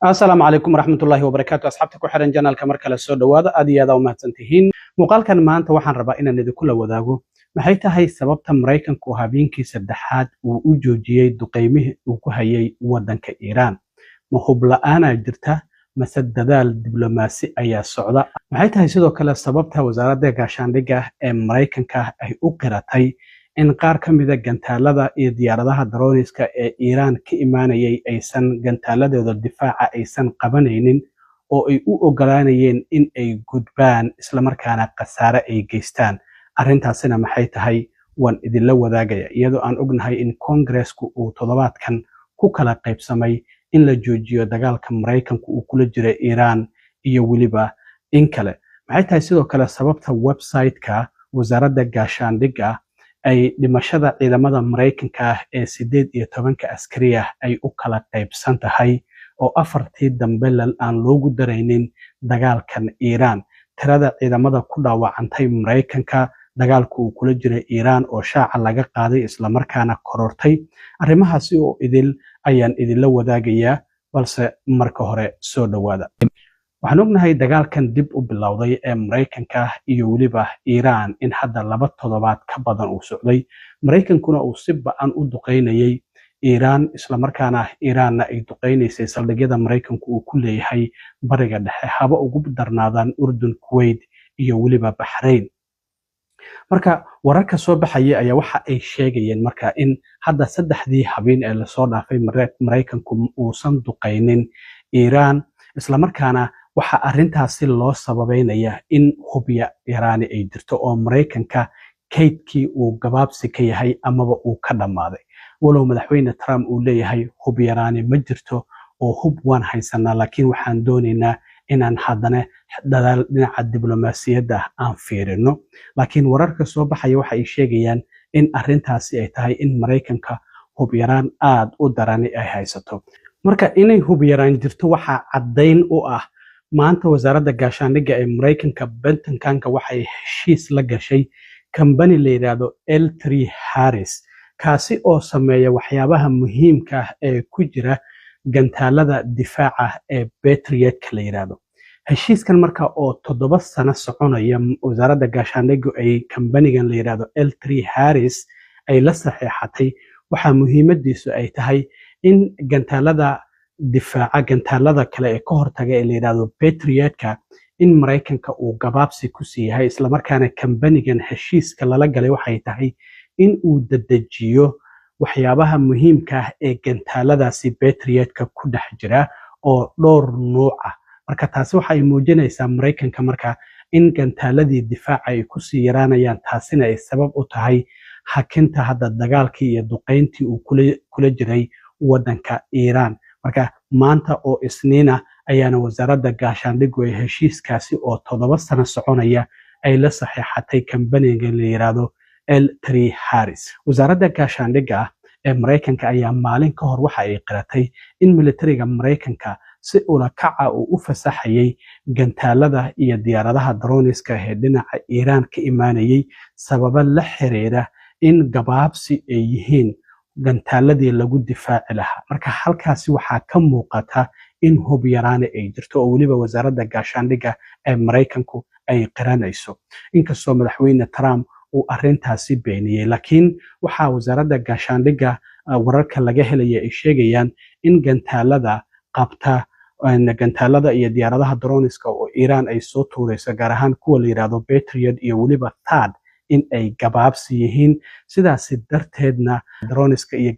Asalaamu calaykum waraxmatullaahi wabarakaatu. Asxaabta ku xiran channelka, mar kale soo dhowaada. Aad iyo aad aa u mahadsantihiin. Muuqaalkan maanta waxaan rabaa inaan idinkula wadaago maxay tahay sababta Maraykanku habeenkii saddexaad uu u joojiyey duqeymihii uu ku hayay waddanka Iiraan. Ma hub la'aanaa jirta mase dadaal diblomaasi ayaa socda? Maxay tahay sidoo kale sababta Wasaaradda Gaashaandhigga ee Maraykanka ay u qiratay in qaar ka mida gantaalada iyo diyaaradaha droneska ee Iiraan ka imaanayay aysan gantaaladooda difaaca aysan qabanaynin oo ay u ogolaanayeen in ay gudbaan, islamarkaana khasaare ay geystaan? Arrintaasina maxay tahay? Waan idinla wadaagaya, iyadoo aan ognahay in Koongareesku uu toddobaadkan ku kala qaybsamay in la joojiyo dagaalka Maraykanku uu kula jira Iiraan iyo weliba in kale. Maxay tahay sidoo kale sababta website-ka Wasaaradda Gaashaandhigga ay dhimashada ciidamada Maraykanka ah ee 18-ka askari ah ay u kala qaybsan tahay oo afartii dambe aan loogu daraynin dagaalkan Iiraan? Tirada ciidamada ku dhaawacantay Maraykanka dagaalka uu kula jiray Iiraan oo shaaca laga qaaday, islamarkaana korortay, arrimahaasi oo idil ayaan idinla wadaagayaa, balse marka hore soo dhowaada. Waxaan ognahay dagaalkan dib u bilowday ee Maraykanka iyo weliba Iiraan in hadda 2 toddobaad ka badan uu socday, Maraykankuna uu si ba'an u duqeynayay Iiraan, islamarkaana Iiraanna ay duqeynaysay saldhigyada Maraykanku uu ku leeyahay Bariga Dhexe, haba ugu darnaadaan Urdun, Kuwait iyo weliba Baxrayn. Marka wararka soo baxaya ayaa waxa ay sheegayeen marka in hadda saddexdii habeen ee lasoo dhaafay Maraykanku uusan duqeynin Iiraan, islamarkaana waxa arrintaasi loo sababeynaya in hubya yaraani ay jirto oo Maraykanka kaydkii uu gabaabsi ka yahay amaba uu ka dhammaaday, walow Madaxweyne Trump uu leeyahay hub yaraani ma jirto oo hub waan haysanaa, laakiin waxaan doonaynaa inaan haddana dadaal dhinaca diblomaasiyadda aan fiirino. Laakiin wararka soo baxaya waxa ay sheegayaan in arrintaasi ay tahay in Maraykanka hub yaraan aada u darani ay haysato. Marka inay hub yaraan jirto waxaa caddayn u ah maanta Wasaaradda Gaashaandhigga ee Maraykanka, Pentagonka, waxay heshiis la gashay kambani la yidhaahdo L3 Harris, kaasi oo sameeya waxyaabaha muhiimka ah ee ku jira gantaalada difaaca ee Patriotka la yidhaahdo. Heshiiskan marka oo 7 sano soconaya Wasaaradda Gaashaandhiggu ay kambanigan la yidhaahdo L3 Harris ay la saxeexatay, waxaa muhiimadiisu ay tahay in gantaalada difaaca gantaalada kale ee ka hortaga ee la yidhaahdo Patriotka in Maraykanka uu gabaabsi ku sii yahay, islamarkaana kambanigan heshiiska lala galay waxay tahay in uu dedejiyo waxyaabaha muhiimka ah ee gantaaladaasi Patriotka ku dhex jira oo dhowr nuuc ah. Marka taasi waxa ay muujinaysaa Maraykanka marka in gantaaladii difaaca ay kusii yaraanayaan, taasina ay sabab u tahay hakinta hadda dagaalkii iyo duqeyntii uu kula jiray waddanka Iiraan. Marka maanta oo Isniina ayaana Wasaaradda Gaashaandhiggu ay heshiiskaasi oo 7 sano soconaya ay la saxeexatay kambaniga la yidhaahdo L3 Harris. Wasaaradda Gaashaandhigga ah ee Maraykanka ayaa maalin ka hor waxa ay qiratay in militariga Maraykanka si ula kaca uu u fasaxayay gantaalada iyo diyaaradaha droneska ee dhinaca Iiraan ka imaanayay, sababo la xiriira in gabaabsi ay yihiin gantaaladii lagu difaaci lahaa. Marka halkaasi waxaa ka muuqata in hub yaraani ay jirto oo weliba Wasaaradda Gaashaandhigga ee Maraykanku ay qiranayso, inkastoo Madaxweyne Trump uu arrintaasi beeniyey. Laakiin waxaa Wasaaradda Gaashaandhigga wararka laga helaya ay sheegayaan in gantaalada qabta gantaalada iyo diyaaradaha droneska oo Iiraan ay soo tuurayso, gaar ahaan kuwa la yidhaahdo Patriot iyo weliba THAAD, in ay gabaabsi yihiin, sidaasi darteedna droneska iyo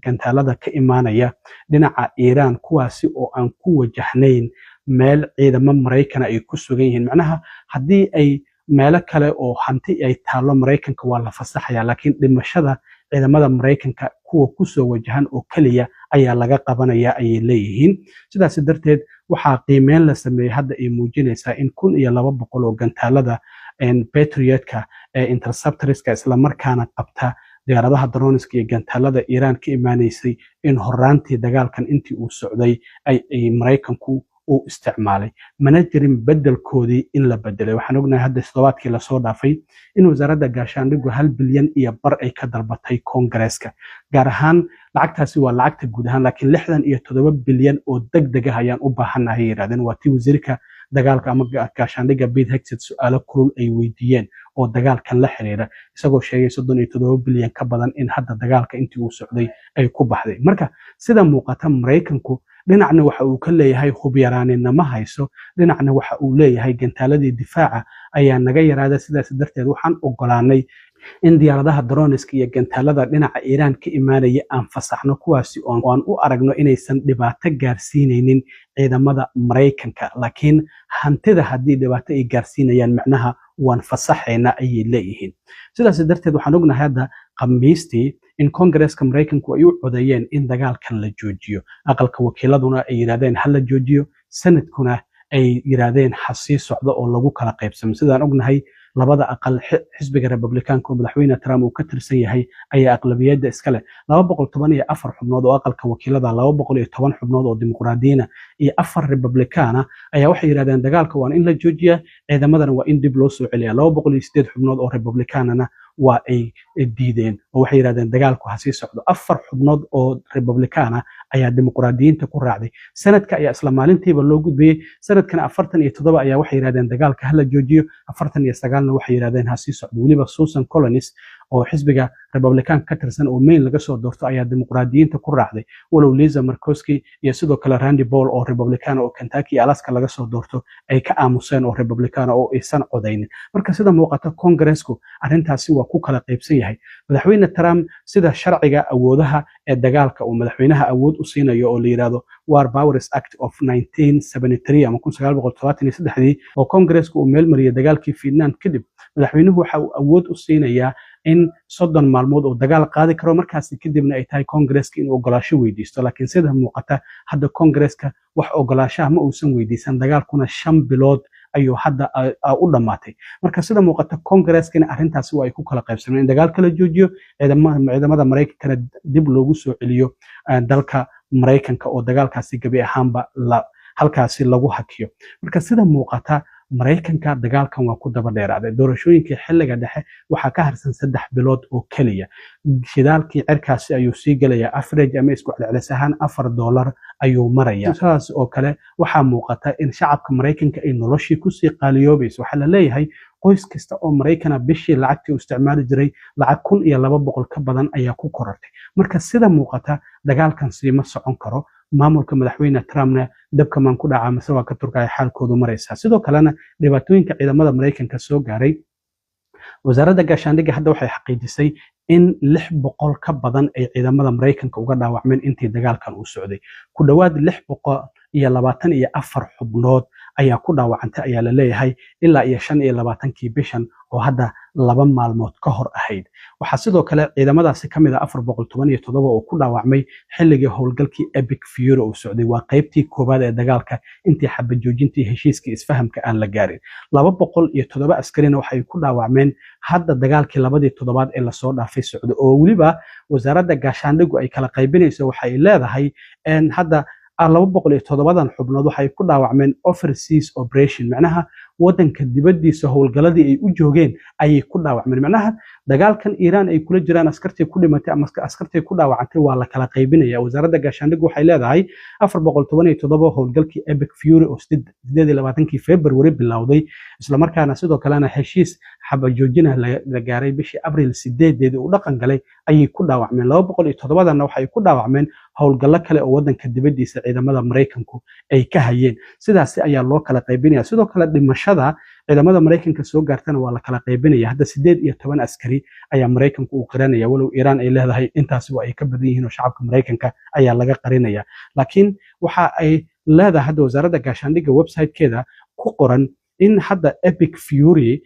gantaalada ka imaanaya dhinaca Iiraan, kuwaasi oo aan ku wajahnayn meel ciidamo Maraykana ay ku sugan yihiin, macnaha haddii ay meelo kale oo hanti ay taallo Maraykanka waa la fasaxaya, laakiin dhimashada ciidamada Maraykanka kuwa kusoo wajahan oo keliya ayaa laga qabanaya, ayay leeyihiin. Sidaas darteed waxaa qiimeyn la sameeyey hadda ay muujinaysaa in 1200 oo gantaalada Patriotka ee interceptorska, islamarkaana qabta diyaaradaha droneska iyo gantaalada Iiraan ka imaanaysay, in horaantii dagaalkan intii uu socday ay Maraykanku uu isticmaalay, mana jirin beddelkoodii in la bedelay. Waxaan ognahay hadda toddobaadkii lasoo dhaafay in Wasaaradda Gaashaandhigu 1.5 bilyan ay ka dalbatay Koongareeska. Gaar ahaan lacagtaasi waa lacagta guud ahaan, laakiin 67 bilyan oo deg deg ah ayaan u baahannahay, yidhahdeen. Waa tii wasiirka dagaalka ama gaashaandhigga Pete Hegseth su-aalo kulul ay weydiiyeen oo dagaalkan la xiriira, isagoo sheegay 37 bilyan ka badan in hadda dagaalka intii uu socday ay ku baxday. Marka sida muuqata, Maraykanku dhinacna waxa uu ka leeyahay hub yaraanina ma hayso, dhinacna waxa uu leeyahay gantaaladii difaaca ayaa naga yaraada. Sidaas darteed waxaan ogolaanay in diyaaradaha drones-ka iyo gantaalada dhinaca Iiraan ka imaanaya aan fasaxno, kuwaasi oo aan u aragno inaysan dhibaato gaarsiinaynin ciidamada Maraykanka, laakiin hantida haddii dhibaato ay gaarsiinayaan, macnaha waan fasaxaynaa, ayay leeyihiin. Sidaas darteed waxaan ognahay hadda Khamiistii in Koongareeska Maraykanku ay u codeeyeen in dagaalkan la joojiyo, Aqalka Wakiiladuna ay yidhahdeen ha la joojiyo, Senate-kuna ay yidhaahdeen ha sii socdo, oo lagu kala qaybsamo. Sidaan ognahay, labada aqal xisbiga Republikaanka oo Madaxweyne Trump uu ka tirsan yahay ayaa aqlabiyadda iska leh, 214 xubnood oo Aqalka Wakiilada, 210 xubnood oo Dimuqraadiyiina iyo 4 Republikaana ayaa waxay yidhahdeen dagaalka waa in la joojiyaa, ciidamadana waa in dib loo soo celiyaa. 208 xubnood oo Republikaanana waa ay diideen oo waxay yidhahdeen dagaalku ha sii socdo. 4 xubnood oo Republikaana ayaa Dimuqraadiyiinta ku raacday. Senate-ka ayaa isla maalintiiba loo gudbiyey. Senate-kana 47 ayaa waxay yidhahdeen dagaalka hala joojiyo, 49-na waxay yidhahdeen ha sii socdo. Weliba Susan Collins oo xisbiga Republikaanka ka tirsan oo Maine laga soo doorto ayaa Dimuqraadiyiinta ku raacday, walow Lisa Murkowski iyo sidoo kale Randy Paul oo Republican oo Kentucky iyo Alaska laga soo doorto ay ka aamuseen oo Republican oo aysan codaynin. Marka sida muuqata, Kongareesku arrintaasi waa ku kala qaybsan yahay. Madaxweyne Trump, sida sharciga awoodaha ee dagaalka uu madaxweynaha awood u siinayo oo la yidhaahdo War Powers Act of 1973 ama 1973 oo Kongareesku uu meel mariyay dagaalkii Vietnam kadib, madaxweynuhu waxa uu awood u siinayaa in 30 maalmood oo dagaal qaadi karo, markaasi kadibna ay tahay Kongareeska inuu ogolaasho weydiisto. Laakiin sida muuqata hadda Kongareeska wax ogolaashaha ma uusan weydiisan, dagaalkuna 5 bilood ayuu hadda u dhammaatay. Marka sida muuqata, Kongareskana arrintaasi waa ay ku kala qaybsameen in dagaalka la joojiyo, ciidamada Maraykankana dib loogu soo celiyo dalka Maraykanka oo dagaalkaasi gebi ahaanba halkaasi lagu hakiyo. Marka sida muuqata, Maraykanka dagaalkan waa ku daba dheeraaday. Doorashooyinkii xilliga dhexe waxaa ka harsan 3 bilood oo keliya. Shidaalkii cirkaasi ayuu sii gelayaa, average ama isku celcelis ahaan $4 ayuu maraya. Sidaas oo kale waxaa muuqata in shacabka Maraykanka ay noloshii kusii qaaliyoobayso. Waxaa la leeyahay qoys kasta oo Maraykana bishii lacagtii uu isticmaali jiray lacag 1200 ka badan ayaa ku korortay. Marka sida muuqata, dagaalkan siima socon karo. Maamulka Madaxweyne Trumpna dabkamaan ku dhacaa mase waa ka turkaya xaalkoodu maraysaa. Sidoo kalena dhibaatooyinka ciidamada Maraykanka soo gaaray, Wasaaradda Gaashaandhigga hadda waxay xaqiijisay in 600 ka badan ay ciidamada Maraykanka uga dhaawacmeen intii dagaalkan uu socday. Ku dhowaad 624 xubnood ayaa ku dhaawacantay ayaa la leeyahay ilaa iyo 25-kii bishan oo hadda 2 maalmood ka hor ahayd. Waxaa sidoo kale ciidamadaasi ka mid ah 417 oo ku dhaawacmay xilligii howlgalkii Epic Fury uu socday, waa qaybtii koowaad ee dagaalka intii xabad joojintii heshiiskii isfahamka aan la gaarin. 207 askarina waxay ku dhaawacmeen hadda dagaalkii labadii toddobaad ee lasoo dhaafay socdo, oo weliba Wasaaradda Gaashaandhigu ay kala qaybinayso. Waxay leedahay hadda 207-dan xubnood waxay ku dhaawacmeen overseas operation, macnaha waddanka dibaddiisa howlgaladii ay u joogeen ayay ku dhaawacmeen. Macnaha dagaalkan Iiraan ay kula jiraan askartii ku dhimatay ama askartii ku dhaawacantay waa la kala qaybinaya. Wasaaradda Gaashaandhigu waxay leedahay 417 howlgalkii Epic Fury oo 28-kii February bilowday, islamarkaana sidoo kalena heshiis xabajoojina la gaaray bishii Abril 8-deedii uu dhaqan galay ayay ku dhaawacmeen. 207-danna waxay ku dhaawacmeen howlgallo kale oo waddanka dibaddiisa ciidamada Maraykanku ay ka hayeen. Sidaasi ayaa loo kala qaybinaya. Sidoo kale dhimashada ciidamada Maraykanka soo gaartana waa la kala qaybinaya. Hadda 18 askari ayaa Maraykanku uu qiranaya, walow Iiraan ay leedahay intaasi waa ay ka badan yihiin oo shacabka Maraykanka ayaa laga qarinaya. Laakiin waxa ay leedahay hadda Wasaaradda Gaashaandhigga website-keeda ku qoran in hadda Epic Fury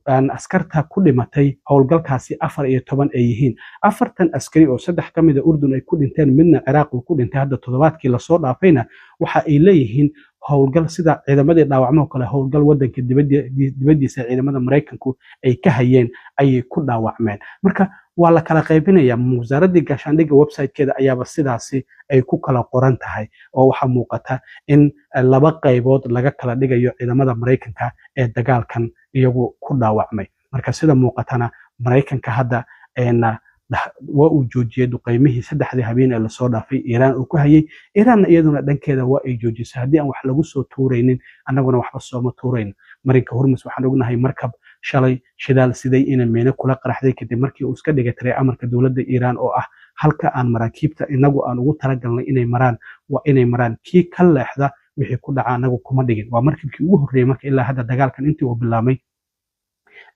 askarta ku dhimatay howlgalkaasi 14 ay yihiin. 40 askari oo saddex ka mida Urdun ay ku dhinteen, midna Ciraaq uu ku dhintay hadda toddobaadkii lasoo dhaafayna, waxa ay leeyihiin howlgal sida ciidamadii dhaawacmo kale, howlgal wadanka dibaddiisa ciidamada Maraykanku ay ka hayeen ayay ku dhaawacmeen. Marka Waa la kala qaybinayaa. Wasaaraddii gaashaandhigga websitekeeda ayaaba sidaasi ay ku kala qoran tahay, oo waxaa muuqata in laba qaybood laga kala dhigayo ciidamada Maraykanka ee dagaalkan iyagu ku dhaawacmay. Marka sida muuqatana, Maraykanka hadda waa uu joojiyey duqeymihii 3dii habeen ee lasoo dhaafay Iiraan uu ku hayay. Iiraanna iyaduna dhankeeda waa ay joojisay. Haddii aan wax lagu soo tuuraynin, annaguna waxba sooma tuurayno. Marinka Hormus waxaan ognahay markab shalay shidaal siday inay miino kula qaraxday, kadib markii uu iska dhiga tiray amarka dowladda Iiraan oo ah halka aan maraakiibta inagu aan ugu talagalnay inay maraan waa inay maraan, kii ka leexda wixii ku dhaca anagu kuma dhigin. Waa markabkii ugu horreeyey marka ilaa hadda dagaalkan intii uu bilaabmay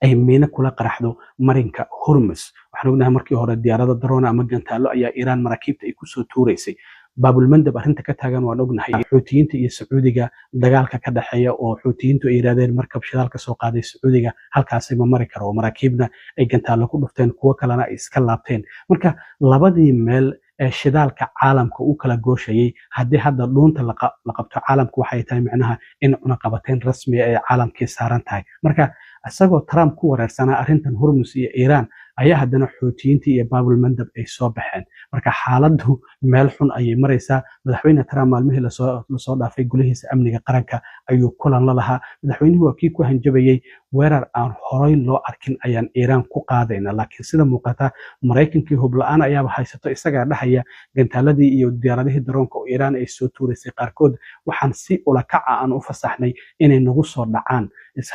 ay miino kula qaraxdo marinka Hormus. Waxaan ognahay markii hore diyaarado drone ama gantaallo ayaa Iiraan maraakiibta ay kusoo tuuraysay. Baabulmandab arrinta ka taagan waan ognahay, Xuutiyiinta iyo Sacuudiga dagaalka ka dhexeeya, oo Xuutiyiintu ay yidhahdeen markab shidaal ka soo qaaday Sacuudiga halkaasi ma mari karo, oo maraakiibna ay gantaallo ku dhufteen, kuwo kalena ay iska laabteen. Marka labadii meel ee shidaalka caalamka u kala gooshayay haddii hadda dhuunta la qabto, caalamku waxay tahay micnaha in cunaqabateyn rasmiya ay caalamkii saaran tahay. Marka isagoo Trump ku wareersanaa arrintan Hormus iyo Iiraan ayaa haddana Xuutiyiintii iyo Baabulmandab ay soo baxeen. Marka xaaladdu meel xun ayay maraysaa. Madaxweyne Trump maalmihii lasoo dhaafay golihiisa amniga qaranka ayuu kulan la lahaa. Madaxweynuhu waa kii ku hanjabayey, weerar aan horay loo arkin ayaan Iiraan ku qaadayna. Laakiin sida muuqata, Maraykankii hub la-aan ayaaba haysato. Isagaa dhahaya gantaaladii iyo diyaaradihii daroonka oo Iiraan ay soo tuuraysay qaarkood waxaan si ulakaca aan u fasaxnay inay nagu soo dhacaan,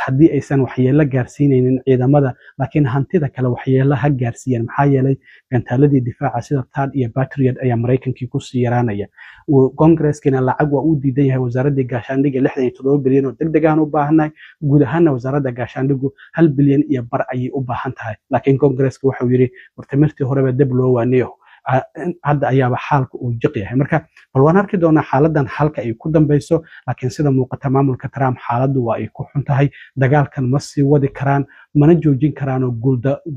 haddii aysan waxyeello gaarsiinaynin ciidamada, laakiin hantida kale waxyeello ha gaarsiiyaan. Maxaa yeelay, gantaaladii difaaca sida THAAD iyo Patriot ayaa Maraykankii kusii yaraanaya. Congress-kiina lacag waa u diidan yahay. Wasaaraddii gaashaandhigga 67 bilyan oo deg deg aan u baahannahay. Guud ahaanna wasaaradda gaashaandhiggu 1.5 bilyan ayay u baahan tahay, laakiin Congress-ka waxau yidhi wartimirtii horeba deb loo waaniyo, hadda ayaaba xaalka uu jiq yahay. Marka bal waan arki doonaa xaaladan halka ay ku dambeyso. Laakiin sida muuqata, maamulka Trump xaaladdu waa ay ku xun tahay. Dagaalkan ma sii wadi karaan, mana joojin karaanoo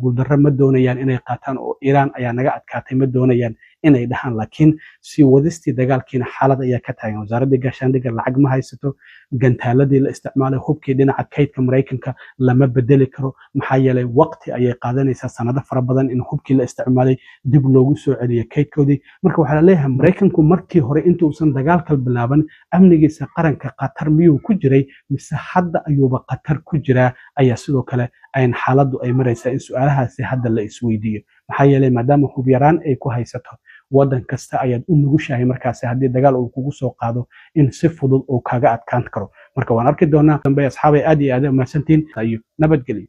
guuldarro ma doonayaan inay qaataan, oo Iiraan ayaa naga adkaatay ma doonayaan inay dhahaan. Laakiin sii wadistii dagaalkiina xaalad ayaa ka taagan. Wasaaraddii gaashaandhigga lacag ma haysato, gantaaladii la isticmaalay, hubkii dhinaca kaydka Maraykanka lama bedeli karo, maxaa yeelay waqti ayay qaadanaysaa, sanado fara badan, in hubkii la isticmaalay dib loogu soo celiyo kaydkoodii. Marka waxaa la leeyahay, Maraykanku markii hore intuusan dagaalka bilaaban amnigiisa qaranka khatar miyuu ku jiray, mise hadda ayuuba khatar ku jiraa, ayaa sidoo kale ayn xaaladdu ay maraysaa in su-aalahaasi hadda la isweydiiyo. Maxaa yeelay, maadaama hub yaraan ay ku haysato, waddan kasta ayaad u nugushahay markaasi haddii dagaal uu kugu soo qaado in si fudud uu kaga adkaan karo. Marka waan arki doonaa dambe. Asxaabay, aad iyo aad umahadsantihiin iyo nabadgelyo.